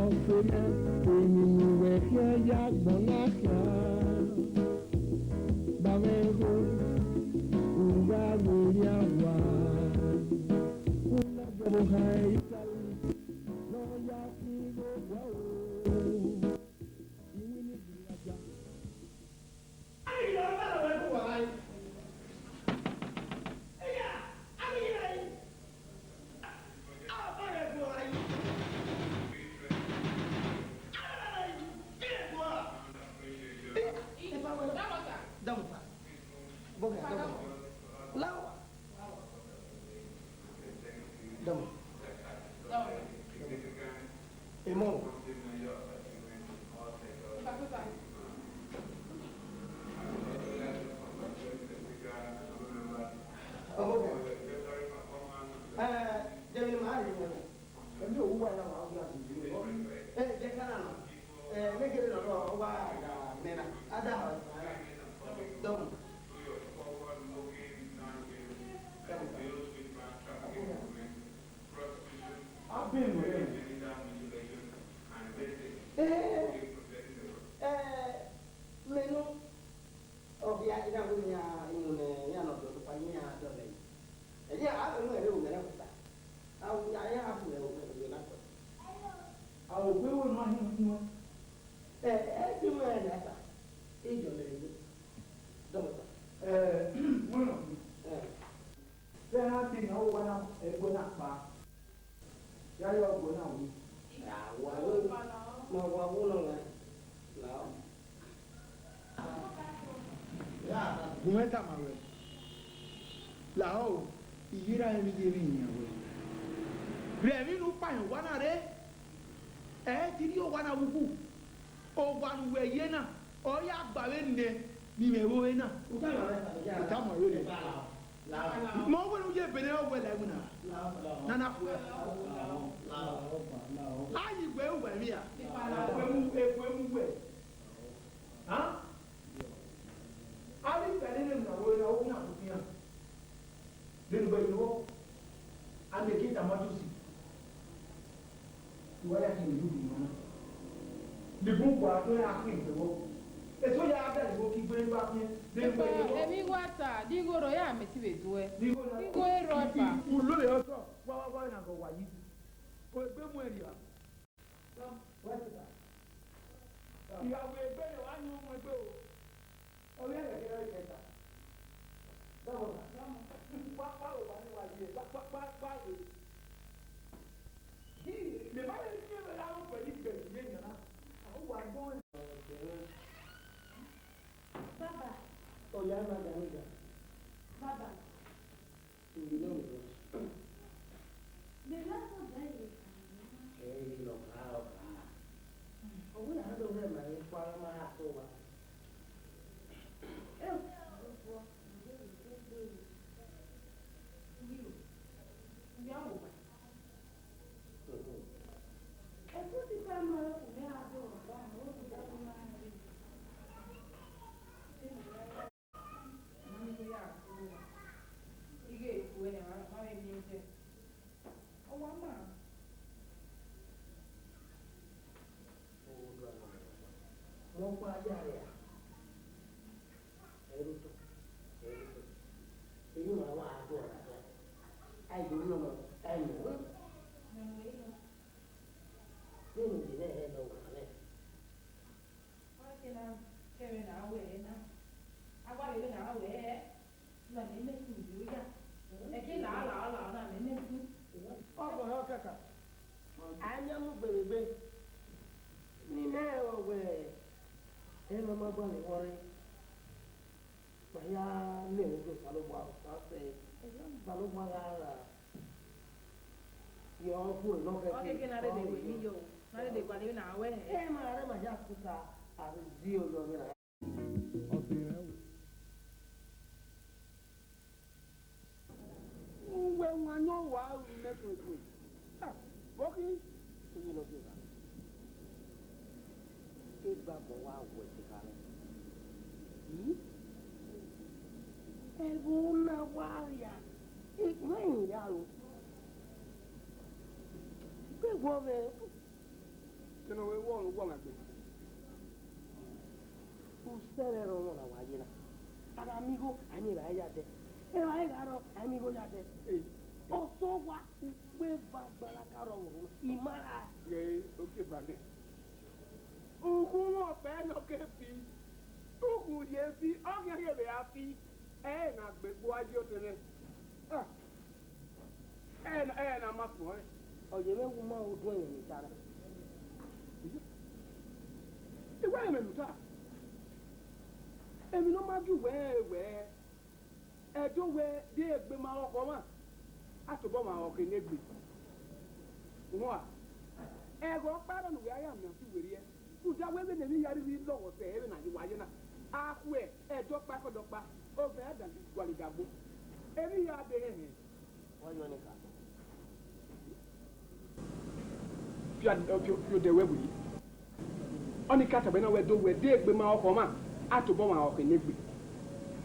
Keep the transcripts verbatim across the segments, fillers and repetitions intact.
Ọfẹna, emwi ne uwẹ khian ya agbọn na khian, ba mwẹ ho, u gha werriẹ owa, u na gie ọvbokhan ẹre Italy ne ọ ya khin igho okhuo o. Iwinna igbiri gha dia. Dọmọ. Dọmọ. Emọ. Okay. Eh, jẹ vbe ma rhie wẹ. Ẹmwẹ owa ya wa ọgua dede. Eh, jẹ ka na nọ. Eh, ne gele nọ, ọ wa da mẹ na. A da họ. Dọmọ. Dọmọ. Abẹ wẹ. Eh, eh, mẹ nọ. Ọ ghi a gha wẹ iran, iran ne iran nọ dọdọ kpa iran dọlọ ẹre. Ẹdẹ a vbe mu ẹre ru ẹre kuta. A wu ya ya fu ẹre ru ẹre na kọ. A wu gbe wo no ahin inu. Eh, eh, gbe mu ẹre na ta. E dọlọ ẹre. Dọlọ ta. Eh, mo nọ. Eh. Vbe a na te ne owa na, ẹguẹ na kpa, ya ye ọguẹ na wi. Wa wo, ma wa wo nọ wẹ. Lao. Gu mwẹ tama ruẹ. Lahọ o, I ghi ra emwi ye emwi yan ruẹ. Rẹ emwi ne u kpa yan owa na rre, ẹ i te rhie owa na vbe ukhu. Owa ne uwẹ ye na, ọ ya gba vbe nẹ ne imẹ vbe ore na. U tama ruẹ, u tama ruẹ rre. Ma wẹ ne u ye ebe ne ọ wẹ la iwinna na na khuẹ. A yi wẹ uwẹ emwi a? Ekhue mu, ekhue mu wẹ. A? A ghi fẹ nene emwi na wẹ na, u khian, u khian. Vbene uwẹ ye vbọ, a miẹn ke tama Josẹf. Uwa ya khin vbe udu na. Deghẹ uwa do ya khin vbe vbọ, eso ya da igho ke igbe ba khian, vbene uwẹ ye vbọ. Emwi wa ta, de igho rrọọ ya mẹ ti vbe duẹ. De igho na. Igho errọọ eva. Ulo vbe ọsọ, wa, wa, wa na gọ wa yi. O egbe mu ẹre ria. Wa ta. Ìyàwó egbe rẹ wa yan ọmọ egbe o. Ọghe ẹghẹ kẹta. Dọmọ. Wa, wa, wa, wa, wa, ye, wa, wa, wa, wa, ye. Mẹ ma rẹn iye vbe ra ro pẹlẹ igbẹrẹ ye yan na. Ahọ wa gbọn. Baba. Ọya ma da mi da. Baba. Ẹ i ghi nọ kha, ọ kha. Ọ wẹ a do rẹ ma emwi kua ma ha sẹ owa. Ighe eku ẹre, ma vbe miẹn ẹdẹ. Ọ wa ma. Vbe ọkpa ya rria, ẹ i re otọ, ẹ i re otọ. Emwi ma wa gha guọghọ na khian. A i do rhie ọmọ, a i mu. Vbene u ye nẹ, ẹre nọ wa mwẹ. Ọ ke na kẹmwẹ ne a wẹ ẹre na. A gha rre vbene a wẹ ẹre, na mẹ ne ẹtin vbe oya. Ẹke la, la, la, na mẹ ne ẹtin. Ọgọ hẹ ọkẹka. A yan mu gbelegbe. Wa vbe wọrre, ma ya miẹn vbe Osanobua, Osa sẹ, Osanobua gha ra. Yọ, ọ gu nọ khẹke. Ọ khẹke na rre de wẹ ni yo, na rre de gualọ emwi na wẹ. Ẹ ma rẹ ma ya kuta, a vbe di oyọ vbe na. Uwẹ wan yọ wa ru mẹ kẹkẹ. Ah, vbọ khin? Oyin ne ọ biẹ gha. Egbe agbọn wa wẹ te gha rẹ. Hmm? Ẹvbo na wa ria, I ma hin ya ro. Gbe wọ vbe. Kene ọ vbe wọ, wọ gha gbe. Usẹ mwẹ rọmwọ na wa ye na. A gha miẹn igho, a miẹn evbare ya dẹ. Evbare gha rrọọ, a miẹn igho ya dẹ. Eh. Ọsọ wa, ukpẹ eva gbaraka rrọọ vbe orhu na. I ma ra. Ghe, oke ba nẹ. Ukhunmwu ọkpa nọ ke fi. Ukhunmwu rhie fi, ọ khian rhie vbe ra fi. Ẹ na gbe gbe uwa ye otọ mwẹ. Ah. Ẹ na, ẹ na ma suẹn. Ọ ye mwẹ wu ma ru duẹn ẹmwẹ ne I ta na. I wẹ ẹmwẹ ne u ta. Emwi ne ọ ma gie uwẹ rẹn wẹ, Ẹdo wẹ, de egbe ma ọkhọ mwa, a tobọ mwa ọkhọ ne egbe. Uhunmwu, ẹghẹ ọkpa rọ ne uwẹ a ya miẹn fi werriẹ, rhunmwuda wẹ vbene emwi hia rhirhi lọghọ sẹ vbene a ye wa ye na. A khuẹ, ẹdẹ ọkpa ke ọdọ ọkpa, ovẹn a da gualọ idagbo. Emwi hia de hẹnhẹn. Wa yọ nẹ ka. Fi a-, fi, fi odẹ wẹ werriẹ. Ọnii ka tama na wẹ do wẹ, de egbe ma ọkhọ mwa, a tobọ mwa ọkhọ ne egbe.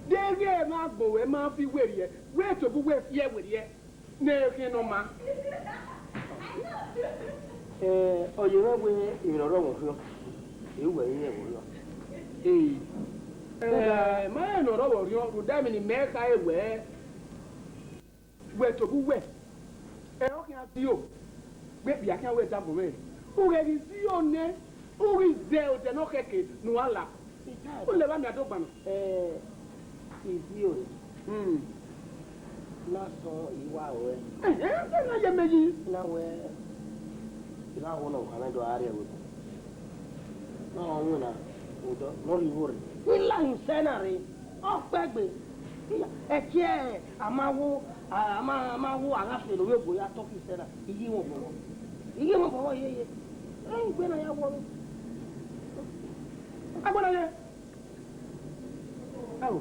Deghẹ ma gbọn wẹ ma fi werriẹ, wẹ tobọ uwẹ fi ẹe werriẹ, ne ẹ khian nọ ma. Ẹ, ọ ye mwẹ wẹ emwi ne ọ rrọọ mwẹ orhiọn, ẹ i wẹ rinmwian ẹvbo orhiọn. Ee, ẹ, ma rẹn ne ọ rrọọ mwẹ orhiọn, rhunmwuda emwi ne imẹ khare wẹ, wẹ tobọ uwẹ, ẹ, ọ khian zio, wẹ kpia khian wẹ dagbọn mwẹ. U ghẹ ghi zio nẹ, u ghi zẹ odẹ ne ọ khẹke ne uwa la. U lẹ vba miẹn Adogbanu. Ẹ, I zio re. Hmm. Na sọn I wa ruẹ. Ẹhẹn, na ye mẹ yi. Na wẹ, I gha ho ne ọ kha mwẹ do a rrie ẹvbo. Ne ọ winna, odọ ne ọ rhie igho rre. I la hin sẹ na rre, ọ kpẹgbe. Iya, ẹkiẹ, a ma wo, a, a ma, a ma wo, a gha fẹn ne ovbi obo ya tọ fi sẹ na. I ghi mwẹ obọ vbọ. I ghi mwẹ obọ vbọ, ye, ye. Ẹ, igbe na ya wọ mwẹ. Agbọn na ye. Ẹo,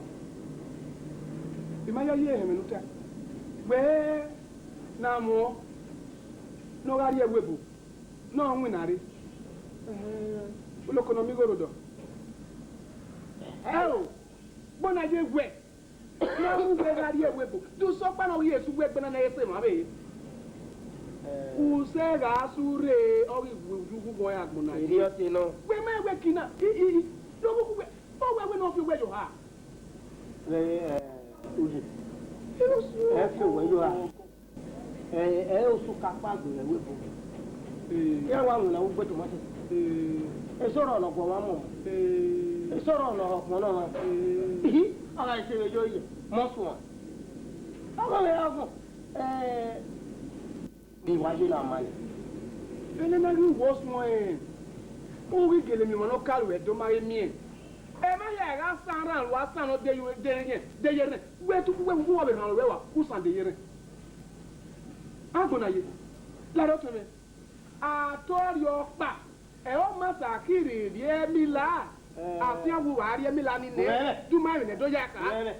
I ma ya ye ẹmwẹ ne u ta. Wẹ ne a muẹn ne ọ gha rrie ẹvbo ebo, ne ọ winna rre. Ẹhẹn, uloko ne ọ miẹn igho rre odọ. Ẹo, agbọn na ye wẹ, ne a mu wẹ gha rrie ẹvbo ebo, de u sẹ ọkpa ne ọ ghi sẹ uwu ẹgbẹ na ne ẹ i sẹ emwa vbe? U sẹ gha sẹ urre, ọ ghi wu uwu uwu agbọn na ye. Erriọ te nọ. Wẹ ma wẹ kina, i, i, i, do mu wẹ, ọ wẹ wẹ ne ọ fi wẹ ye oha. Ẹ, ẹ, Uyi. Ẹ fi owẹ ye oha. Ẹ, ẹ, osu ka kpa gbe ẹvbo ebo. Ee. Iran wa winna vbe ugbo tomato. Ee. Eso rọ ne ọ guọmwa mọ. Ee. Eso rọ ne ọ họkpọn nọ mwa. Ee. Ihi, ọ gha sẹ vbe yo ye, mọ suẹn. Ọ gha vbe ra gun. Ẹ, ne I wa ye na ma nẹ. Enena ghi wo suẹn, u ghi gele miẹn ọmwa ne ọ ka ruẹ do ma ghi miẹn. Emwa hia gha san rran ru asan ne ọ de ye, de ye, de ye rẹn. Wẹ tu, wẹ, wẹ, wẹ vbe rhan ruẹ wa, u san de ye rẹn. Agbọn na ye, lare ọtẹn mwẹ. A to rrie ọkpa, ẹ, ọ ma sa khirhi rhie emila. Eh. Afian wu wa rhie emila ni nẹ, wẹrẹ, du ma emwi ne do ya kha. Wẹrẹ.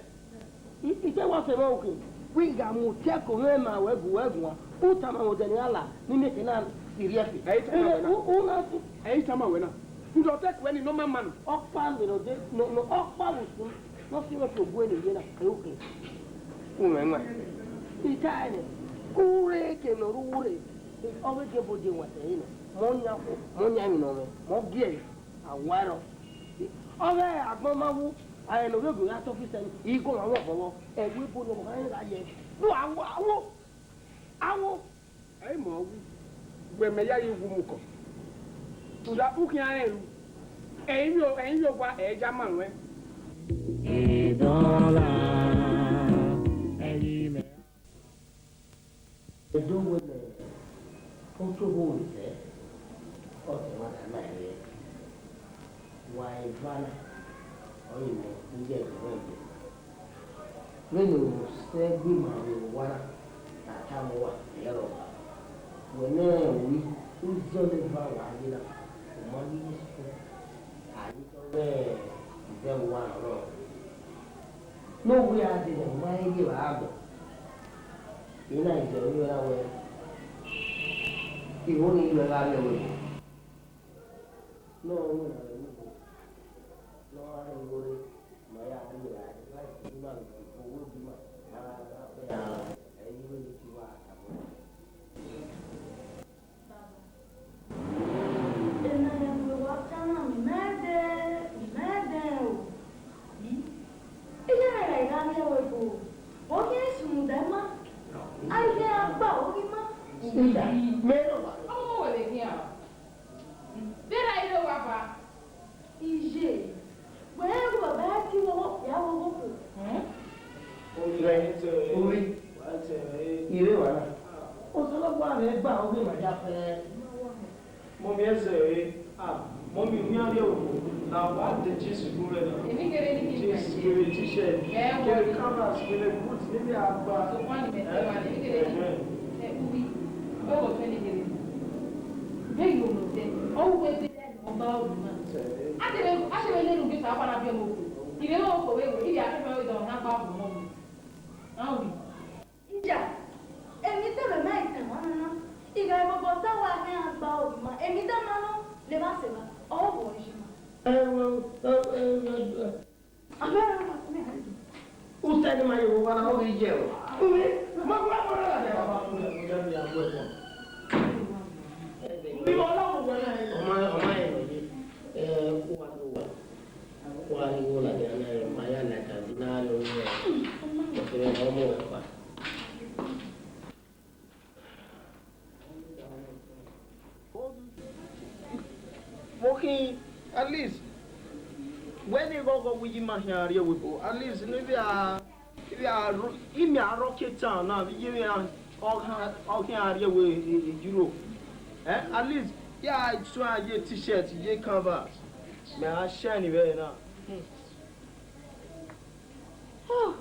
I, I te wa sẹ vbe uki, wẹ I gha mu otọ ẹko mwẹ ma wẹ gu wẹ guan. U tama mwẹ odẹ ne I gha la, ne I miẹn ehe na rhie ẹfe. Ẹ i tama wẹ na. U, u na su. Ẹ i tama wẹ na. Rhunmwuda otọ ẹko ẹre ni ne ọ ma ma nọ. Ọkpa ni nọ de, nọ, nọ, ọkpa vbe usun, ne ọ si mwẹ fi ogue ne I ye na, ẹ i khin. U mwẹ nwa. I ta ẹnẹ, urhe ke ne ọ rre urhe, ọ vbe gie ẹbọ die ẹwaẹn ẹre nọ. Mẹ ọ yan okhuo, mẹ ọ yan emwi ne ọ mwẹ, mẹ ọ gie ẹre, a wa ẹre. Ọ ghe agbọn ma wu, a rẹn ne ovbi ogie ya tọ fi sẹ ni, I ghe ọmwa mwẹ obọ vbọ, ẹvbo ebo ne ọ gha rẹn gha ye. No, a wo, a wo, a wo. Ẹ i mọ wu, wẹ mẹ ya ye wu mu kọ. Rhunmwuda u khian rẹn ru, ẹ i vbe, ẹ i vbe owa, ẹ i ya ma ruẹn. Idọnla, ẹ i mẹ. Edo wẹ mẹ, ọ tobọ vbe sẹ, ọ tẹ wa ta ma rẹ. Wa eva na, Ọni mẹ, iye ẹdẹ mwẹ ẹdẹ. Vbene u sẹ gbe ima vbe owa na, a tama uwa, ẹ rọ. Wẹ ne u ri, u zẹ ọnii eva wa ye na, u ma ghi ye sunu. A ye tọ mwẹ izẹ vbe uwa na rrọọ. Ne owa a dee ne ọ ma rẹn ye evba agbọn. I na zẹ ọnii na wẹẹ, igho nii rre gha rrie ẹvbo. Ne ọ rẹn ne ọ rre igho, ne ọ gha rẹn igho rre, ma ya rrie evba, ma si ima vbe owa obi ima, ma gha gha wẹẹ, ẹ i vbe ne I tie uwa tama uwa. Baba, ena ya ne uwa ta na, mẹ ma dẹ, mẹ ma dẹ o. Hmm? Iye mwẹ gha gha rrie ẹvbo, ọ khian sunu da ima, a i khian gba oghi ima. Sida, mẹ rọ wa. Ọmọ wẹ vbe khian. Vbene a i rre owa ba? Iye, wẹ rẹn gu baba ẹre tie uwu ọvbokhan ya vbe owa okhuo. Hmm? Uri, uri, ire wa na. Osanobua mwẹ gba oghe ma ya fẹ. Mọmi ẹzẹ re, ah, mọmi, u khian rrie ẹvbo, na wa de jeans gu mwẹ na. Emwi kherhe ni khin jeans, kherhe t-shirt, ẹ, kherhe canvas, kherhe boot, ne I ya gba. Sokpan ni mẹ te wa, emwi kherhe ni. Ẹhẹn. Ẹ, uri, ọ wẹ ọtẹn ni kherhe. Vbe yo nọ tẹ, ọ wẹ te. Ọba odu na. A te vbe, a te vbe lele ughe sa, ọ kpa na biẹ ọmọ okhuo. I vbe re okhuo vbe wẹ, I vbe a te vbe dọ na gba ọmọ okhuo. A wi. Iya, emwi te mwẹ ma i tama na na. I gha bọbọ ta wa khian gba odu ma, emwi te ma nọ, levba sẹ evba, ọ vọ isi ma. Ẹ, ẹ, ẹ, ẹ, ẹ, ẹ. Utẹ ne ima ye vbe owa na, ọ ghi ye ẹre. Uhi, ma gua ẹbọ na ladian. Ọ ma, ọ ma rẹn nọ ye, ẹ, u wa do wa, u wa rhie igho ladian na, ma ya like am, ne a rhie ọmọ, ọmọ ẹkpa. Vbe khin, at least, wẹ ne ghọghọ wẹ iye ima khian rrie ẹvbo, at least, ne I vbe a, I vbe a ru, I miẹn arọ ke town na, vbe iye mwẹ a, ọ khian, ọ khian rrie ẹvbo Europe. Eh, at least, ya suẹn ye t-shirt, ye canvas. Mẹ a shine vbe ẹre na. Hmm.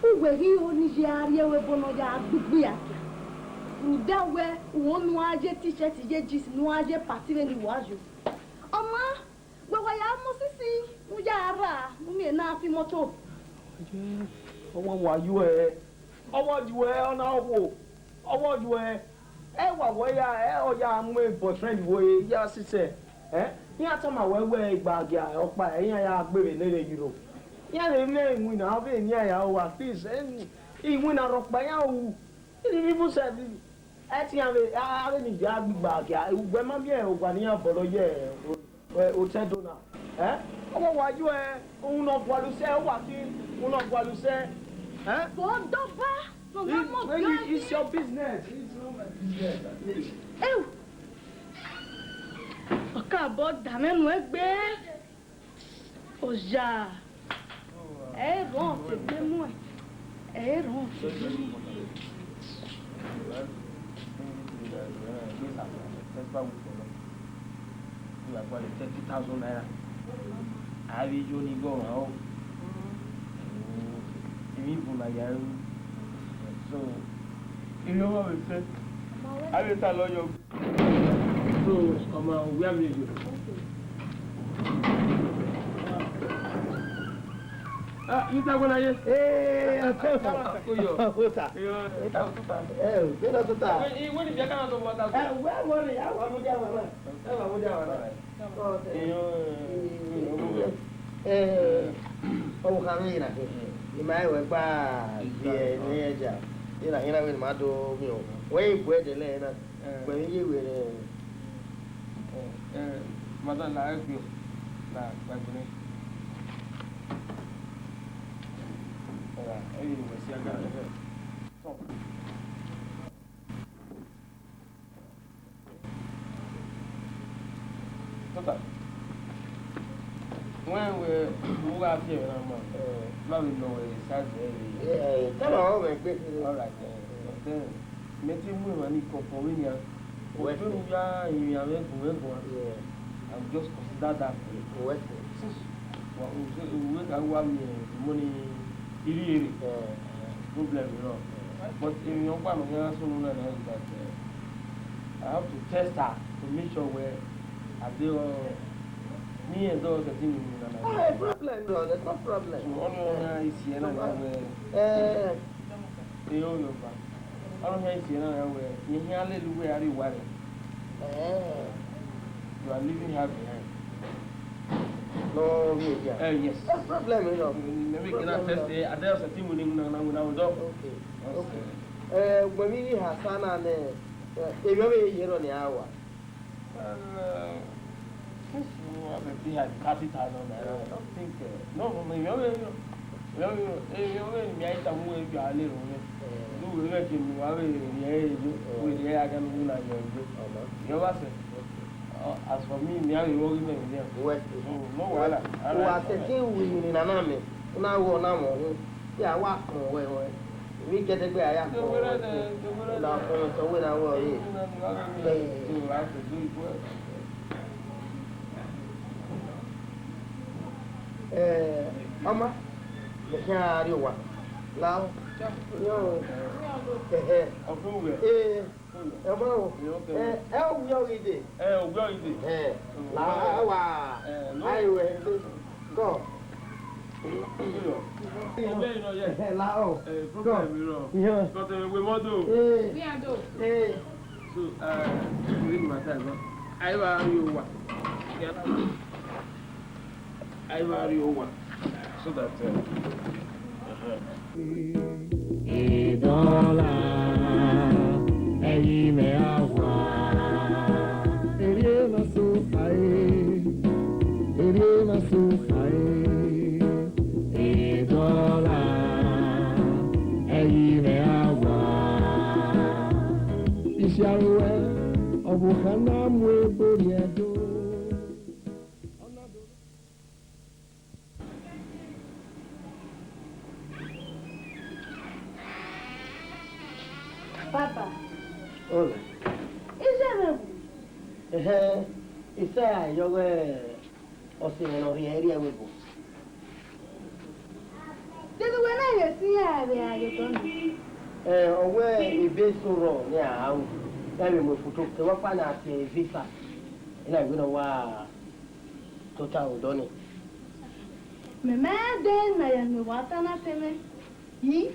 Uwẹ ghi ho ne I ya rrie ẹvbo ne ọ ya gbe igbe akia, rhunmwuda wẹ u ho ne u gha ye t-shirt ye jeans ne u gha ye party vbene I wa yo. Ọ ma, wẹ wa ya mu sisi, u ya rra, u miẹn ne a fi moto. Ọmọ wa yo ẹ, ọmọ yo ẹ, ọ na okhuo, ọmọ yo ẹ. Ẹ wa wẹ ya, ẹ ọ ya mu boyfriend vbe ya sisẹ, ẹ? Iran tama wẹ wẹ igba gia ọkpa, iran ya gbe vbe ne rre Europe. Iran vbe mwẹ iwinna vbe ne iran ya ru, at least, ẹ, iwinna rhọkpa iran ru. Even self, ẹ te iran vbe, a, a vbe ni ya gbe igba gia, ugbẹ ma miẹn owa ne iran bọlọ ye. Wẹ, otẹ do na. Ẹ? Ọ wa wa yo ẹ, uhun ne ọ gualọ usẹ, ọ wa khin, uhun ne ọ gualọ usẹ. Ẹ? Bọ dọba, no ma mọ. It's your business. It's not my business. Ewu. Ọka bọ da mwẹ nu egbe. Oya. Ẹ i rhọn tegbe muẹn. Ẹ i rhọn tegbe muẹn. Thirty thousand naira. A vbe yo ni igho ọmwa o. Emwi bun na ya ru. So, I rhie ọmọ vbe sẹ. A vbe ta lọ yọ. So, ọma, we are ready. Ah, you talk when I hear. Hey, Akota. Akota. Eh, where the Biakana to water? Eh, where were you? I want to get one. I want to get one. Eh, ọ vbe okhan vbe na khin. I ma rẹn wẹ gba biẹ ne ẹja. Ina hina vbe ne ima do miẹn. Wẹ i bu ẹdẹ lẹ na. Wẹ vbe ye wẹ rẹ. Madam, na ẹgbẹe. Na, na ẹgbẹe. Ẹ, ẹ, wẹ si aga. Tota. Wẹ, wẹ, u gha fi ẹmwẹ na ma. Eh. Ma vbe nọ wẹ size ẹre. Eh, tell her ọ mwẹ gbe. All right, eh, then, Mẹ te mu emwa ni kọkọ vbe nian. Wẹ Ọgberu ya rinmwian mwẹ gun mwẹ guan. Yeah. I will just consider that. Wẹ Since wa, u se, u wẹ ka wa miẹn money irhiere. Yeah. Problem nọ. But emwi ọkpa ne ọ khian sunu na na is that, eh, I have to test her to make sure wẹ a de, uh, me and those thirteen minutes na na. No problem, bro. There's no problem. So, ọnọna isi ẹre na wẹ, eh, e o yo ba. Ọnọna isi ẹre na wẹ, ye hian lele uwẹ a rrie owa rre. Eh. You are leaving her behind. No, yeah, yeah. Eh, yes. No problem, you know. Let me get a test. Eh, I tell you something we need now, now, now, now. Okay. Okay. Eh, when we have Sana, eh, eh, if you have a year on the hour. Well, uh, since you have a fee at thirty thousand naira, I don't think, uh, no, no, no, you have a, you have a, you have a, you have a, you have a, you have a, you have a, you have a, you have a, you have a, you have a, you have a, Uh, as for me, me, I will worry me with them. West. So, no wahala. All right, all right. Wa se ti wi ni na na me. Na wo na mo. Ya wa ko we we. We get the guy ya ko. Na ko so we na wo we. Eh. Eh, ọma. Me kha rrie owa. Lao. Yo. Eh, eh. Eh. Ẹ mọ o. Ẹ, ẹ, ovbi ọghe dee. Ẹ, ovbi ọghe dee. Ẹ, la, ẹ wa. Ẹ, no. Aye wẹ. Kọ. Ovbi ọghe nọ yẹ. Ẹ, la o. Ẹ, problem rọ. Yọ. Kọtẹ wẹ mọ do. Ee. Ee. So, ẹ, we ma ta ẹgbọn. Aye wa yo wa. Aye wa rrie owa. So that, uh, uh-huh. Idọla, ẹi mwẹ awa. Erriọ na so khae, erriọ na so khae. Idọla, ẹi mwẹ awa. Isi aro ruẹ, ọ vbe okha na mu ebo rhie do. Papa. Ole. Iye mwẹ wu. Ehẹn, Isaya yọ ọghe ọse mwẹ ne ọ rhie ẹre ẹvbo ebo. Dede uwẹ na ye si iran vbe a ye otọ nii? Ẹ, ọ wẹ ebe eso rrọọ ne a ru, iran vbe mu efoto, kevbe ọkpa ne a tie visa, ena wẹ ne ọ wa tota odọ nii. Mẹ ma dẹ ne a ya miẹn owa ta na te mwẹ. Yi,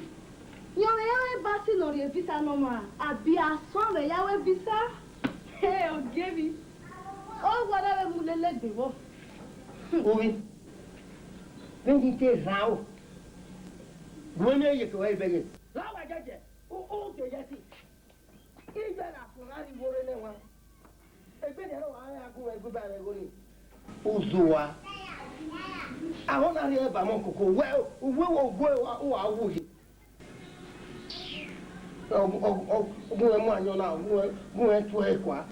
rẹn ọmwa ya mwẹ embassy ne ọ rhie visa ne ọ maa, abi a suẹn vbe ya ru visa? He, ogie emwi. Ọ wa na vbe mu lele egbe vbọ. Uvbi, vbene I te zan ro, gu mwẹ miẹn iyeke ruẹ vbe ẹghẹ. La wa jẹjẹ, u, u de yẹ si. Iye na fo gha rhie igho rre nẹ wa. Egbe ne ọ wa gha gu mwẹ gu ba mwẹ igho nii. Uzuwa. Ahọ na rhie ba mọ koko, wẹ, uwe wo gu uwa, uwa wu yi. Ọ, ọ, ọ, gu mwẹ mu ayọn na, gu mwẹ, gu mwẹ tuẹ kua.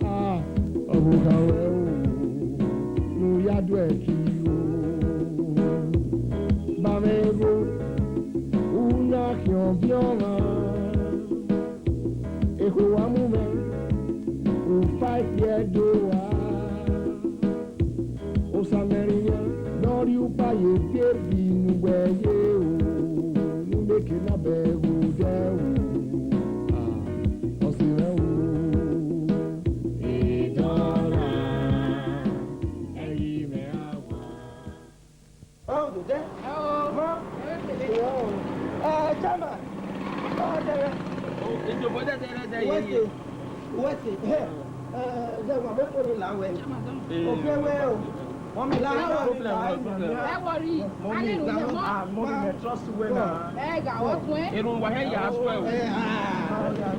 Ah, ọ vbe okha ruẹ o, ne u ya do ẹki o. Ba mwẹ igho, u na khian ọbiọn mwa. Ekhuo wa mu mwẹ, u fa ikpia Ẹdo ua. Osa mwẹ rinmwian ne ọ rhie ukpa ye Devid ne uwẹ ye o, ne u mieke na bẹghe odẹ o. Ah, ọse mwẹ o. Idọla, ẹi mwẹ awa. Oh, today? Oh. Ma? Okay. Yeah. Eh, chairman. Oh, there. Oh, it's your brother there, there, there. Wait, wait. Hey, eh, there were people in Lawe. Chairman, don't. Eh, okay, well. Mommy, no problem, no problem. Don't worry. Mommy, no, ah, mommy, me trust you well now. Eh, ga, what, when? Irun wa he ya as well. Eh, ah.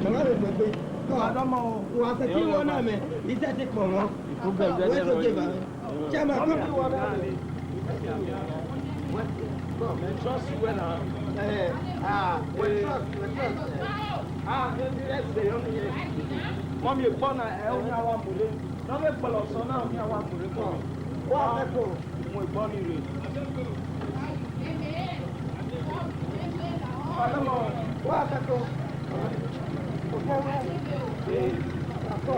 Mama, we, we, we. No, I don't know. Wa se ti wo na me. Ise ti pọ mọ. Problem, wait, there, okay, there. Chairman, come here. Trust you well now. Eh, ah, we trust, we trust. Ah, let's say, mommy, you born a, eh, only one bullet. Ne ọ vbe kpọlọ sẹ ọna, ọ khian wa kpere kpọlọ. Wa fẹko. Mu egbe ọnii rre. Wa fẹko. Wa fẹko. Okẹ wẹ. Ee. Akọ.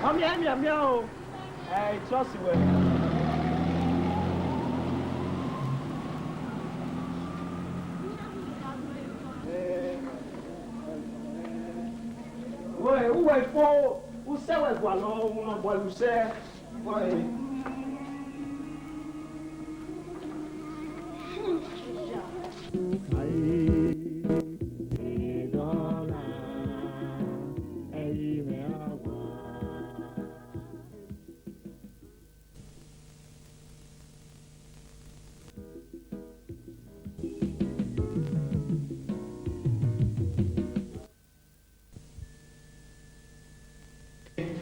Ọ miẹn, miẹn, miẹn o. Ẹ, I trust wẹ. Wẹ, uwẹ fo, usẹ wẹ gualọ, unu ọ gualọ usẹ. Wẹ.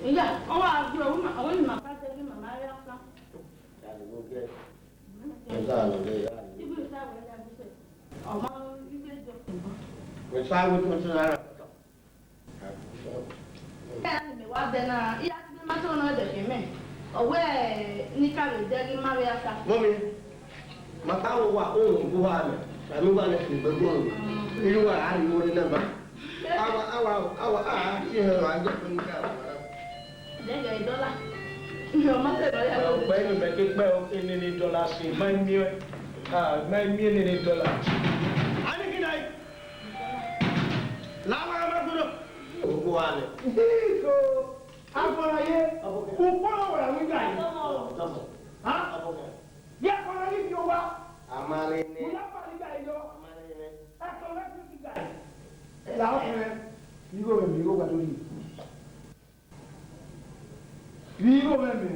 Iya, ọ wa gbe ọmwa, ọ wẹ ne ima ba dẹghe ima ma rrie asan. Ibi sa wẹ ya buse. Ọ ma ibi edo. Wẹ sa wẹ to to na ra. Mẹ wa dẹ na, I ya ti ma to nọ dẹ khin mẹ. Ọ wẹ ne I ka vbe dẹghe ima vbe asan. Mummy, ma kpa vbe uwa, uhunmwu bu uwa nẹ, ra ne uwa nẹ khin egbe gun. Iye uwa ra rhie ore nẹ ba. Awa, awa, awa, a, a, si hẹ, wa jẹ fẹ ne I ka vbe uwa na. Dẹghe dọla. Ọ ma sẹ nọ ya. Ẹ, ukpẹ ne mẹ ke kpẹ, ọ ke nene dọla si, ma miẹn, a, ma miẹn nene dọla. A ni khin na. La wa ma gbọdọ. Ogo wa lẹ. Iko, agbọnrhan ye, ukpọn na wẹ ra mu igba yi. Ha? Ye agbọnrhan ye fi owa. A ma rre nẹ. Mu na fa igba yi yọ. A ma rre nẹ. Ẹkọ mwẹ fi igba yi. La ọkẹn. Igho mwẹ, igho gba do yi. Vbe igho mwẹ mẹ?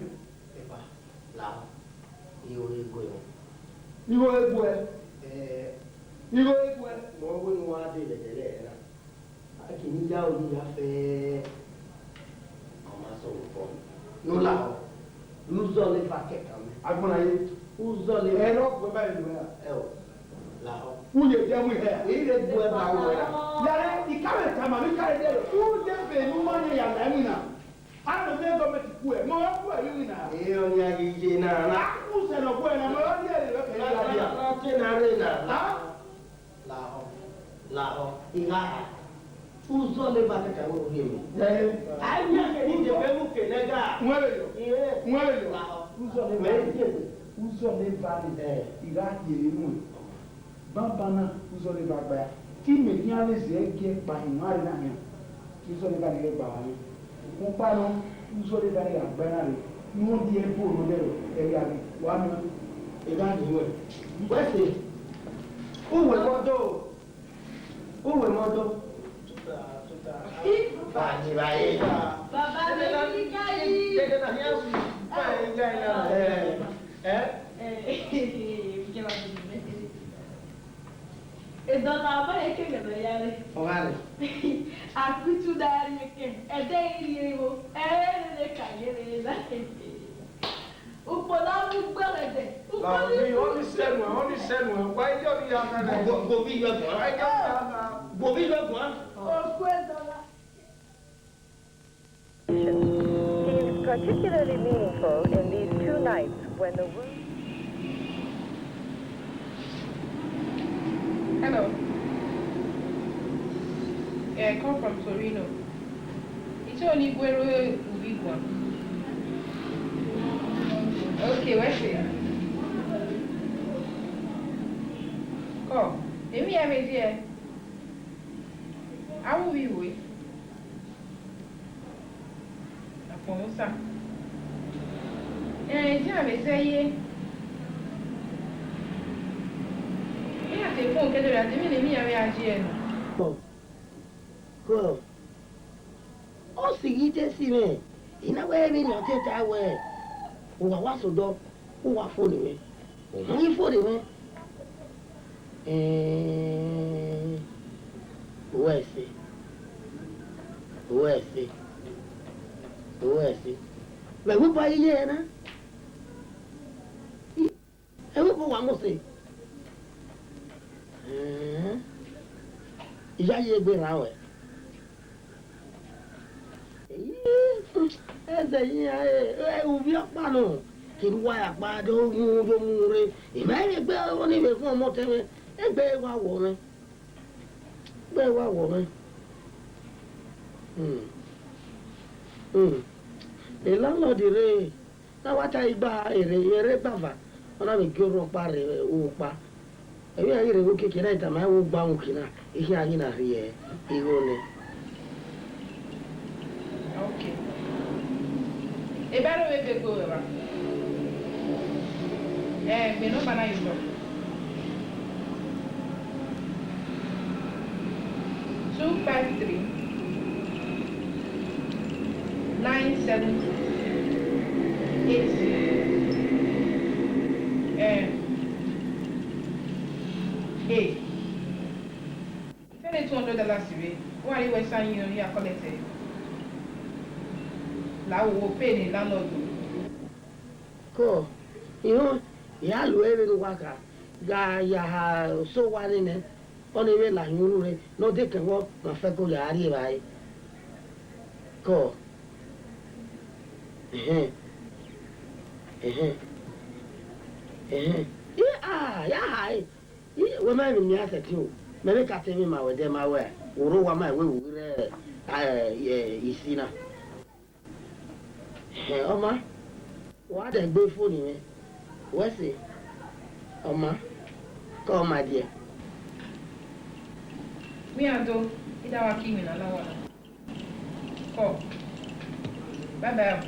Epa, la, igho ghe gu ẹ. Igho ghe gu ẹ? Ẹ, igho ghe gu ẹ? Mẹ ọ wẹ ne uwa dee vbe ẹdẹrẹ ẹre na. A kini ya ru ya fẹ. Ọ ma sẹ ọvbokhan. Ne u lahọ. Uzọla eva kẹkan mẹ. Agbọnrhan ye. Uzọla eva. Ẹre ọ gu ẹ ba ẹ nuẹ ra? Ẹ o. Lahọ. U ye ẹdẹ mu hẹ. I rre gu ẹ ba ruẹ ra. Yare, I ka vbe tama, I ka vbe dẹrẹ. U de vbe ne u ma yan ya la ẹmwẹ na. A nọ miẹn gọọmẹnti ku ẹ, mẹ ọ ku ẹ vbe iwinna. Ee, ọni a ghi ye na, na. A ku sẹ ne ọ gu ẹ na, mẹ ọ rhie ẹre vbe kẹ ya dia. Na te na rre na. Ha? Lahọ, lahọ, I gha ha. Uzọla eva kẹkan wẹ u rhie mẹ. Ẹ, a i yan kẹ ni je vbe mu ke nẹ ga. Wẹ vbe yọ. Ee. Wẹ vbe yọ. Lahọ. Uzọla eva. Mẹ i je vbe. Uzọla eva ni. Ẹ. I gha ye vbe mu. Banbanna, uzọla eva gba ya. Te imẹ khian vbe zẹ gie kpa hin nwa rre na khian. Uzọla eva ni ghẹ gba wa nẹ. Ukpọn ọkpa nọ, uzọla eva ni gha gba na rre. Ne ọ rhie ẹbo ne ọ dẹrọ, ẹ ya ghi wa nọ. Eva ni wẹ. Wẹ se, uwẹ mọ do, uwẹ mọ do. Ba ni ba ye. Baba mi ni ka yi. Dede na hian su. Ba ye ga ina. Eh. Eh. Eh, mi ke ba ni. Edọla, ọ ma he ke ẹghẹ ne ọ ya rre. Ọ gha rre. Akutu da rrie ke, ẹdẹ i rrie igho, ẹ i rre ka ye rre na. Ukpo na mu gbe ẹghẹ dẹ. Ukpo ni, ọ ni sẹ nuẹn, ọ ni sẹ nuẹn, wa i yọ vbe ya na. Gbo-, gbo-, gbovi yọ guan. Wa i yọ vbe ya na. Oku Edọla. Is particularly meaningful in these two nights when the wo- Hello. Yeah, I come from Torino. It's only Guero Ubigua. Okay, where's it? Come. Let me have it here. I will be away. Akpọnmwẹ Osa. Ẹn, edia vbe sẹ ye. Iran te fo kẹdẹ ra, de emwi ne emwi iran vbe a ye ẹre nọ. Kọ, kọ, ọ sighi te si mwẹ, I na wẹ vbene ọ te ta wẹ, uwa wa sẹ odọ, uwa fo ne mwẹ. Ọ ma ghi fo ne mwẹ. Ẹẹn, uwẹ ẹse, uwẹ ẹse, uwẹ ẹse. Vbe ẹvbo ba iye na? I, ẹvbo ba wa mose. Ẹẹn, I ya ye egbe rran ruẹ. Ẹzẹ iran, e, e, uvbi ọkpa nọ, kevbe uwa ya kpa do mu, do mu rre. I ma vbe gbe ọnii vbe khuọnmwi ọtẹn mwẹ, egbe wa wọ mwẹ. Egbe wa wọ mwẹ. Hmm. Hmm. Landlord rre, na wa ta igba ere, ere gbava, ọ na vbe gie orhu ọkpa rre ukpa. Emwi a ghi rre vbe okiekie na, I tama ẹn wẹẹ u gba uhunmwu khin na, I khian ghi na rhie igho nẹ. Ok. Eba rre vbe ebe gbe ruẹ evba. Ẹ, gbe nọmba na ye otọ. Two five three, nine seven two, eight zero. Ẹ, ẹ. Send two hundred dollars vbe, u gha rhie wẹ sa yin ya collect ẹre. La wo wo pay ne landlord o. Kọ, I họn, I gha lo ẹre vbene uwa kha, gha ya ha sẹ owa nene, ọnii vbe la hin unu rre, ne ọ dekẹn vbọ ma fẹko ya rri evbare. Kọ, ẹhẹn, ẹhẹn, ẹhẹn. I, a, ya ha ẹre. I, wẹ ma emwi ne iran sẹtin o, mẹ vbe ka ta emwi ma wẹ, de ma wẹ, wo rre owa ma wẹ, wo ghi rre, eh, eh, isi na. Hẹ, ọ ma, wa dẹ gbe foni mwẹ, wẹ sẹ, ọ ma, kọ, my dear. Wian do, I da wa ke iwinna na wa. Kọ, bye bye.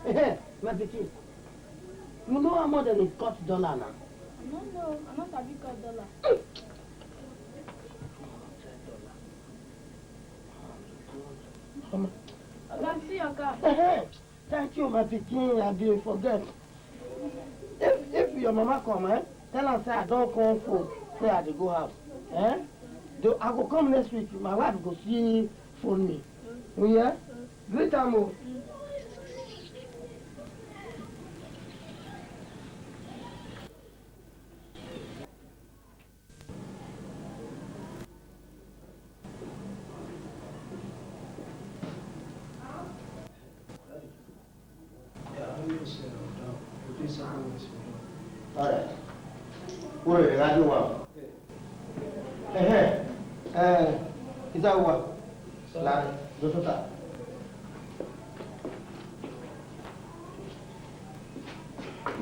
Ehe, my pikin, you know how much dem dey cut dollar na? I no know. I no sabi cut dollar. Oga, see your car. Ehe. Thank you, my pikin, I bin forget. If, if your mama come, eh, tell am say I don come phone, say I dey go house. Eh? Do, I go come next week, my wife go see phone me. You hear? Greet am o. All right. Ure gha di owa. Ẹhẹn. Eh, Izawa. La, do tota.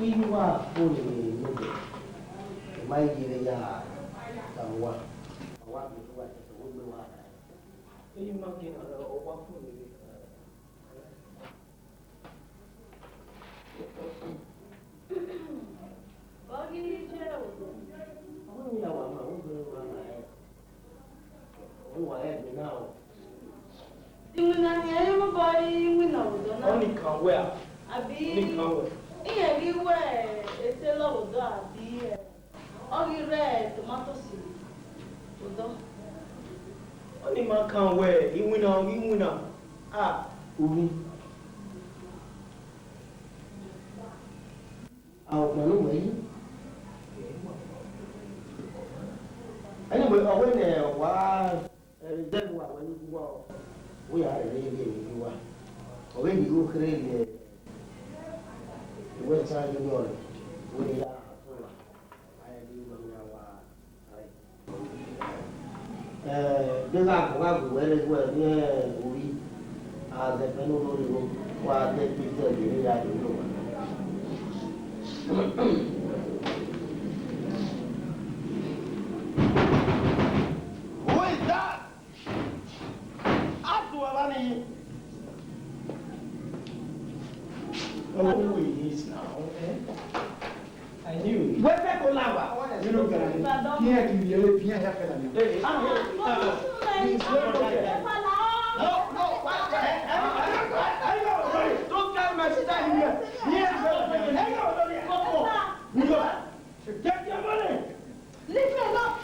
Iye uwa fo ne nobẹ, I ma ye vbe ya tama uwa, a wa miẹn uwa tẹtẹ, wo gbe uwa. Iye ma gina, ọ wa fo ne. Ọ ghi je o. Ọ ni ya wa ma, wo gbe uwa na ẹ. Uwa ẹ gbe na o. Iwinna ni ẹ i rre obọ iwinna odọ na. Ọnii kan wẹ a? Abi? Ọnii kan wẹ. Iran ghi wẹ ese lọvbodọ abi ẹ? Ọ ghi rre tomatoes odọ. Ọnii ma kan wẹ iwinna, ọ ghi winna. A, uvbi. A, ọkpẹn ne uwẹ yi. Anyway, ọ wẹ ne wa, eh, reserve uwa wẹ ne uwa, u ya rhie rhie ne uwa. Ọ wẹ ne igho kherhe rhie, uwẹ sa ye uwa rre, wẹ ya so ra. A ya di uwa ya wa. Eh, de gha gu, gha gu wẹ rre wẹ ne uri, a zẹ fẹ ne olori ro, wa de bi zẹ ghe ne ya do ro. Who is that? Atu ava ni. Oh, who is this now? Eh? I knew it. Wẹ fẹ ko la wa. You know, guy, here to yele, here ya fẹ la mi. Hey, ah, hey, ah, please, no, no, no. No, no, what? Eh, eh, eh, eh, eh, don't tell my sister here. Here, eh, eh, eh, eh, take your money. Leave me alone.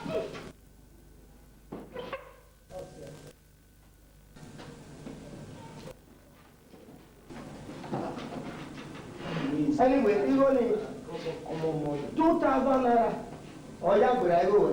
Anyway, igho ni two thousand naira. Ọ ya gberra igho wẹ.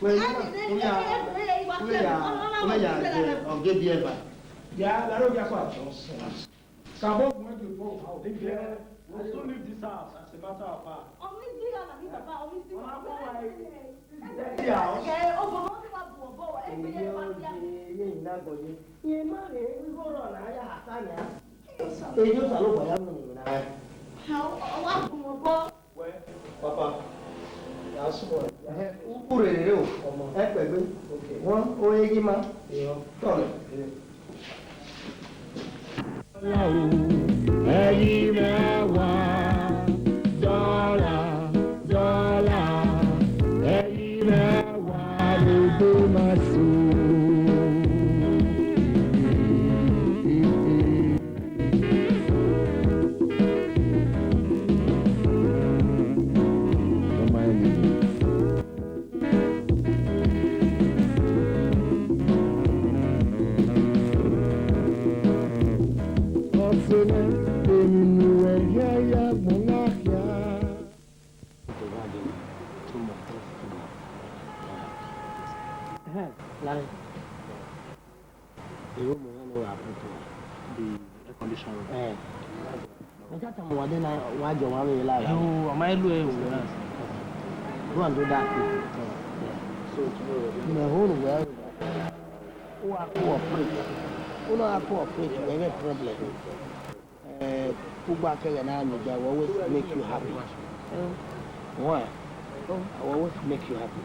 Well, you know, we are, we are, we are the, of Gabriel. Yeah, that don't get what. Sabo gun ẹgbẹ bọ, how they get. We'll soon leave this house as a matter of fact. Ọmọ ìdí ra nàbí bàbá, ọmọ ìdí ra. Ọmọ ìdí ra. Ẹ, ọmọ ìdí ra. Ọmọ ìdí ra. Ẹ, ọmọ ìdí ra. Ẹ, ọmọ ìdí ra. Ẹ, ọmọ ìdí ra. Ẹ, ọmọ ìdí ra. Iye ma rhie igho rrọọ ne a ya hata nia. Eyi Osanobua ya mu ne emwi na. Ọ wa gun obọ. Wẹ, papa, ya sọ. Ẹhẹn, u, u rere o. Ọmọ. Ẹ kpẹgbe. Okay. Wọn, o eyi ma. Iyo. Tọlẹ. Ẹyin mẹwa, dọla, dọla, ẹyin mẹwa, ló gbé ma so. Ọsẹ nẹ, emwi ne uwẹ hia ya gbọn na khia. Ẹhẹn, la rẹn. Irun mẹ ne wa put on the air condition room. Eh. Mẹ ka tama uwa de na, wa jọ wa vbe la. Yo, ọ ma lu ẹre o. Go and do that quick. So tomorrow. Mẹ ho ru wẹ. U wa cooperate. U na cooperate, we have problem. Eh, ugba kẹghẹ na miẹn dia, I will always make you happy. Why? I will always make you happy.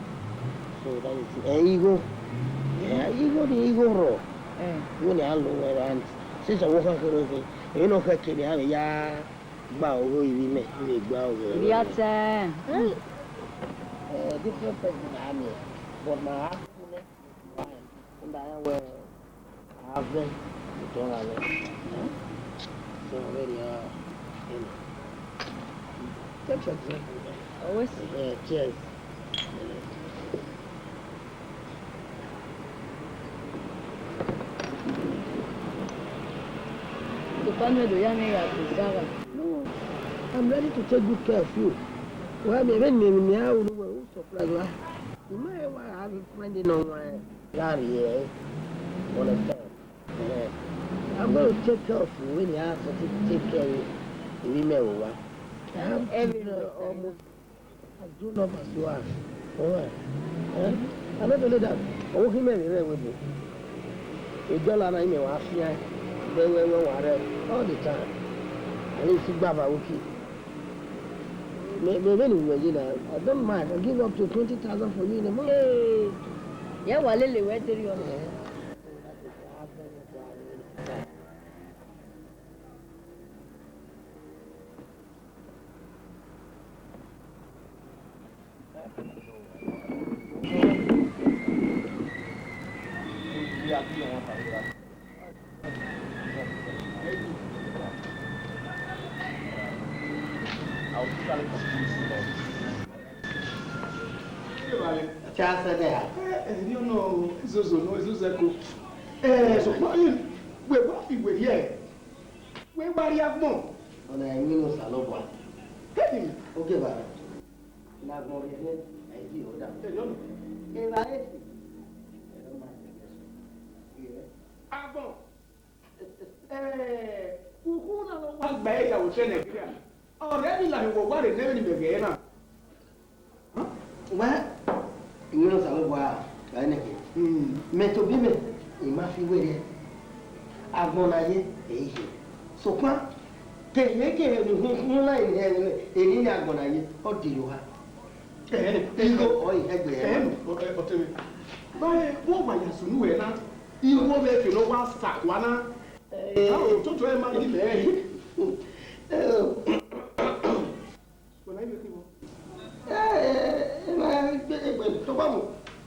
So that is it. Eh, igho. Eh, igho ni igho rrọọ. Eh. Igho ni a lo wẹ, and since ọvbokhan kherhe, emwi ne ọ khẹke ni a vbe ya gba ogho ivbi mẹ, I vbe gba ogho. Ivbi atẹ. Eh, different person na miẹn, but ma a ku nẹ. Fine. Rhunmwuda iran wẹẹ a vẹ otọ gha vẹ. So, vbene iran, you know. Take your drink. Always. Yeah, cheers. Tofa nuẹn do ya mwẹ ya bu zagha. No, I'm ready to take good care of you. Well, me, even me, me, I will, will surprise you. You might have a friend in online. Larry, eh? Understand? Eh, I'm going to take care of you when you ask to take care of you. Ivbi mẹ vbe owa. I have children almost as grown up as you are. Alright. Eh? I no believe that. Ọvbokhan imẹ vbe rre ẹvbo ebo. Dollar na imẹ wa fian. Vbe ẹvbo ẹvbo wa rre all the time. At least igba va uki. Me, me, vbene uwẹ ye na, I don't mind. I give up to twenty thousand for you in a month. Hey, yẹ wa lele wẹ deri ọnọ. Eh. Cha sẹ nẹ ha. Ẹ, ẹ, ne ọ nọ, ezozo nọ, ezozo ẹko. Ẹ, sokpan, ẹ, wẹ wa fi werriẹ, wẹ wa rrie agbọn. Ọna ẹmwẹ ne Osanobua. Hey! Oke ba. Ne agbọn rhie rhie, ẹ i di oda. Ẹ, ne ọ nọ. Evbare si. Ẹ, ọ ma sẹ. Agbọn. Eh, ukhu na ne ọ wa gba ẹre ya vbe otọ Nigeria. Ọre emwi lahọ wẹ wa rre ne ẹmwẹ ne imẹ ghee na. Wẹ, I wẹ ne Osanobua gha nẹ khin. Hmm. Mẹ tobọ imẹ, I ma fi werriẹ. Agbọn na ye, ẹ i ye. Sokpan, kevbe kevbe ne uhunmwu na eni agbọn na ye, ọ dee ye oha. Ẹhẹn, igho ọre ẹgbẹe ẹmwa. Ẹhẹn, ọ, ẹ, ọtẹn mwẹ. Vbare, vbe uwa ya sunu wẹ na, igho mwẹ fi ne ọ wa sa kua na. Ẹ, a, ototọ ẹre ma ghi lẹ ẹre. Wẹ na ivbi ẹki vbọ? Ẹ, ẹ, ẹ, ma gbe egbe, tọgbọ mu.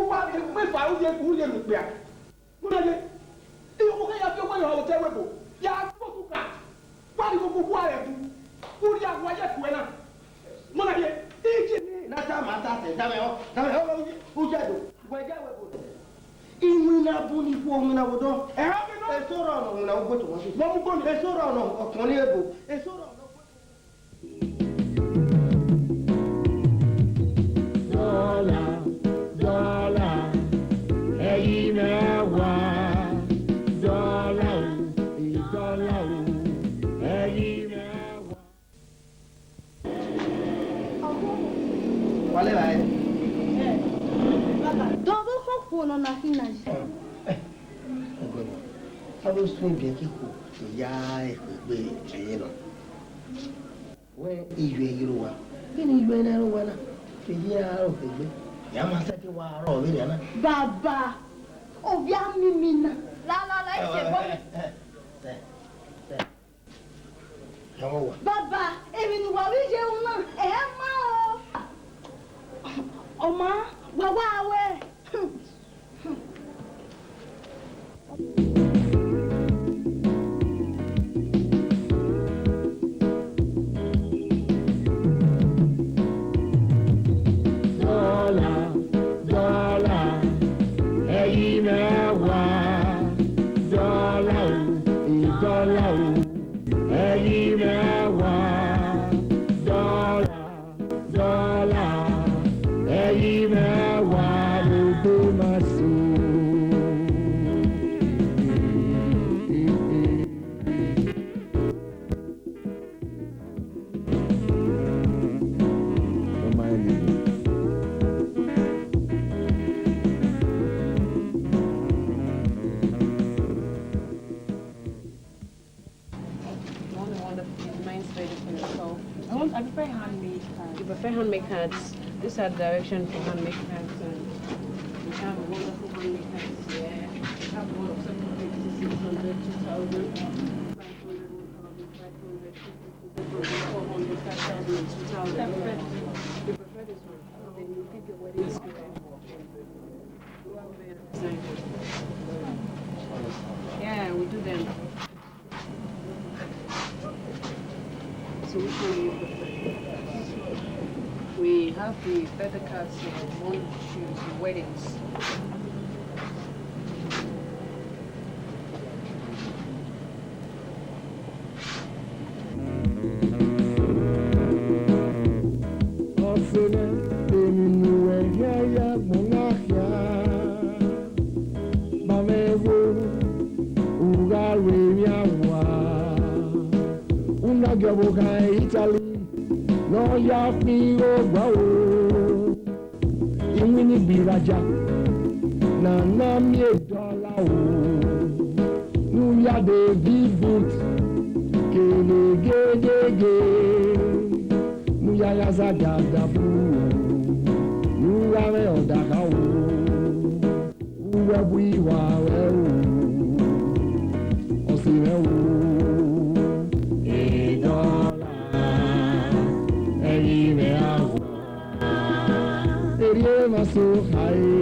Uwa vbe eva u ye, u ye ne okpia. Muna ye, iyọkhuo ya fi owa ye otọ ẹvbo ebo, ya gbe otu ka, wa rhie oghogho uwa rẹ bu, u rhie awa ye ẹkuẹ na. Muna ye, iye ne na ta ma ta sẹ, dama ẹhọ, dama ẹhọ, u ye do, wẹ ya ẹvbo ebo. Iwinna bun ni khuo, iwinna vbe odọ. Ẹhọ, iwinna. Eso rọ nọ, iwinna ugbo to wọn. Vbọ mu ugbo ni? Eso rọ nọ, ọkpọn ni ebo. Eso rọ nọ. Dọla, dọla, ẹyimẹ wa, dọla o, dọla o, ẹyimẹ wa. Wa lẹ vba rẹ? Dọvbokhan okhuo ne ọ na khin na yi. Ọgọbọ, a do suẹn biẹ ke ikhuo ne ya ekhue gbe ẹre nọ. Wẹ iyuẹ ghi rre owa, vbene iyuẹ na rre owa na, vbe iran rọ kegbe, ya ma sẹtin wa rrọọ vbenian na. Baba, ovbi amimi na, la, la, la, ẹ sẹ ẹbọ. Ẹ, ẹ, ẹ, ẹ, ẹ. Ya wa wa. Baba, emwi ne uwa vbe ye ru na, ẹ ma o. Ọ ma, wa wa wẹ. Dọla, dọla, ẹyimẹ wa, dọla o, dọla o, ẹyimẹ wa, dọla. Dọla, ẹyimẹ wa vbe odẹ ma so. Only one that is mine is very good. So I want, I prefer handmade cards. You prefer handmade cards? These are directions for handmade cards, and we have wonderful handmade cards here. We have one of seven fifty, six hundred, two thousand, five hundred, one thousand five hundred, two fifty, four hundred, five thousand, and two thousand. You prefer this one? Then you pick your wedding script. Yeah, we do them. So which one do you prefer? We have the feather cards, uh, one shoes, the weddings. Ọse nẹ, emwi ne uwẹ khian ya agbọn na khian. Ba mwẹ wo, u gha ru emwi awa. U na gie ọvbokhan Italy ne ọ ya khin igho gua o. Iwinna igbi raja ne a na miẹn dọla o, ne u ya de vivi boot kele gegege, ne u ya gha zagada bu, ne u gha mwẹ ọdakha o. Uwẹ bu iwa ruẹ o, ọse mwẹ o. Edọla, ẹyimwẹ awa. Erriọ emwa so khare,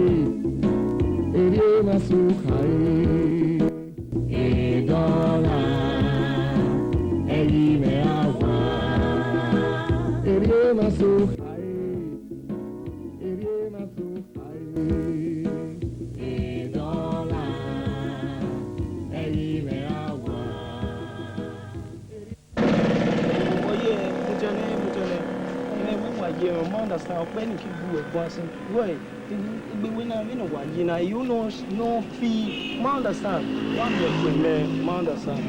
erriọ emwa so khare. Edọla, ẹyimwẹ awa. Erriọ emwa so khare, erriọ emwa so khare. Edọla, Yeah, ma understand. Ọkpẹn ni ki bu ẹre guan sin. Wẹ, egbe wẹ na, vbene wa ye na, you no, no feel. Ma understand. Wa miẹn ọkpẹn mẹ, ma understand.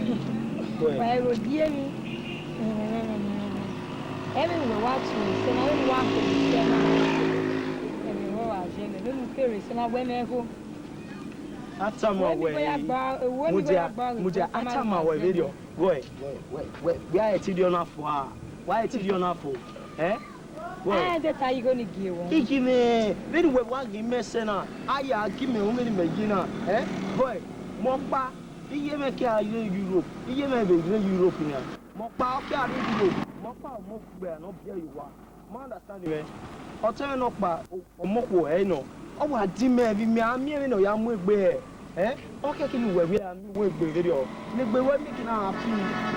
Wẹ. Wa ẹre odie emwi. Ẹmwẹ wẹ wa tu ẹse na, vbene wa kere ẹse na. Ẹmwẹ wẹ wa je mẹ, vbene u kere ẹse na, wẹ mẹ gho. A tama wẹ, mudia, mudia, a tama wẹ vberriọ. Wẹ, wẹ, wẹ, wẹ, wẹ a ti rhie ọna fo a? Wa a ti rhie ọna fo? Eh? Wẹ. A de ta igho ni gie wọ. Iki mwẹ, vbene uwẹ wa ghi mẹ sẹ na, a ya gi mẹ ru vbene mẹ ye na. Eh? Wẹ, mẹ ọkpa, iye mwẹ ke a rre Europe, iye mwẹ vbe rre Europe nia. Mẹ ọkpa, ọ ke a rre Europe, mẹ ọkpa, ọ mọ okpia ne ọ biẹ ye owa. Ma understand mwẹ. Ọtẹn mwẹ nọkpa, ọ mọ okhuo ẹre nọ. Ọ wa di mẹ vbe imẹ a miẹn vbene ọ ya mu egbe hẹ. Eh? Ọ kẹkẹ ne uwẹ vbe a miẹn uwẹ egbe vberriọ. Ne egbe ruẹ miẹn ghi na happy.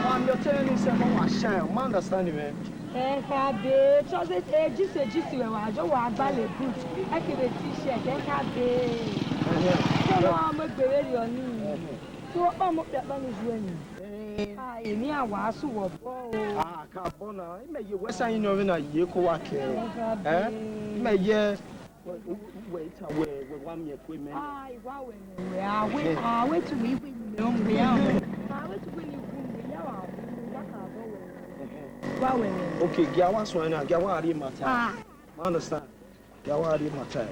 Wa miẹn ọtẹn mwẹ ni sẹ, ọ wa shine. Ma understand mwẹ. Ẹkha be, trousers, eh, jeans, eh, jeans wẹ wa jọ wa gba le boot. Ẹ kevbe t-shirt, ẹkha be. Ẹhẹn. Sẹ ne ọ mu egbe vberriọ ni. Ẹhẹn. So, ọ mọ okpia kpa ni ju ẹre ni. Eh. Ah, emwi a wa su wọ obọ o. Ah, ka bọ na. Imẹ ye wẹ sa yin ọvbe na ye ko wa kẹ. Ẹkha be. Eh? Imẹ ye. Wẹ, wẹ, wẹ, ta wẹ, wẹ wa miẹn kue mẹ. Ah, I wa wẹ mẹ wẹ, a wẹ, a wẹ tu wẹ iwe ni mẹ ọ mu wẹ a wẹ. A wẹ tu wẹ ni wu wẹ ya wa wu, wa ka bọ wẹ. Wa wẹ mẹ. Okay, gia wa suẹn na, gia wa rhie matter. Ah. Ma understand. Gia wa rhie matter.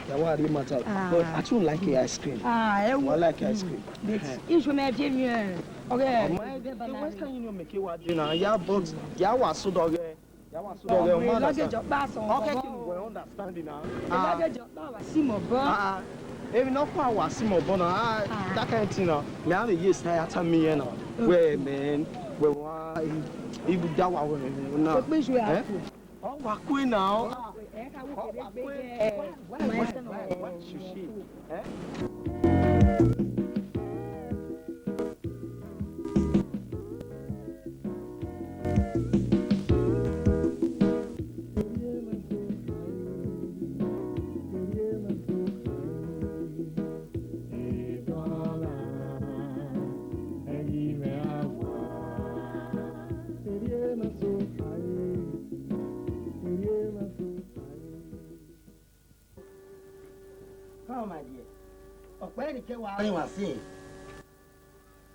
Gia wa rhie matter. Ah. But I too like ice cream. Ah, ẹ wo. I like ice cream. But isu mẹ vie mi ẹ. Okay. Ọmọ ẹ, the Western Union make wa dey na. Yeah, but gia wa so dog. Ya wa sọ wẹ, ọ ma luggage understand. Ọkpa sọ. Okay, kí wẹ understand na. Ah. Luggage ọkpa wa si mẹ obọ. Ah, ah. Emwi ne ọkpa wa si mẹ obọ na. Ah, ah, that kind thing na. Me, I dey yes na, ya ta mi here na. Mm. Wẹ, man, wẹ wa, i, i da wa wẹ na. Okpin ju ya ku. Ọ wa ku na. Ọ wa ku. Ẹ ka wo kebe gbe. Why, why, why, why should she? Eh? Come, my dear. Ọkpẹn ni ke wa rinmwian sin.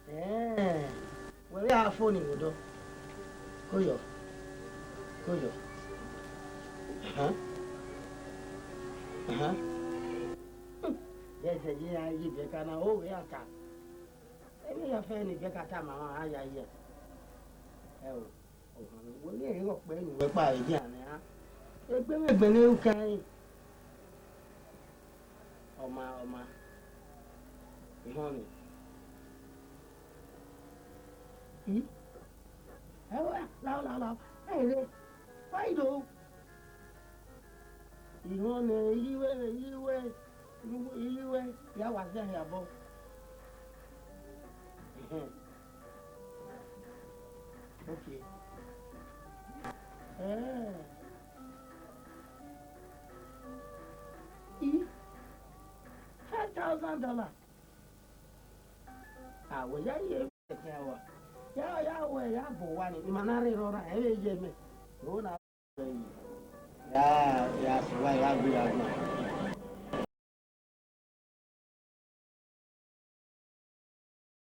Ẹẹn, wẹ vbe a fo ni vbe odọ. Koyọ. Koyọ. Ahan. Ahan. Yẹ sẹ ye a ye biẹ ka na, o vbe a ta. Emwi ya fẹ ne biẹ ka ta ma, a ya ye. Ẹ o. Ọmwa ne uwẹ miẹn ehe ọkpẹn ne uwẹ kpa vbe dia nẹ ra? Egbe mwẹ egbe ne u kan ẹre. Ọma, ọma. Ihọn nẹ. I? Ẹ wẹ, lao, lao, lao. Ẹ rre. Wa i do. Ihọn nẹ, iye wẹ, iye wẹ, iye wẹ, ya wa zẹ hia bọ. Ẹhẹn. Okay. Eh. I? Five thousand dollar. Ah, wẹ ya ye ẹkẹn wa. Ya, ya wẹ, ya bọ wa ni, ima na rre rọra, ẹ vbe ye mẹ. Ro na. Ya, ya sẹ wa, ya gbe, ya gbe.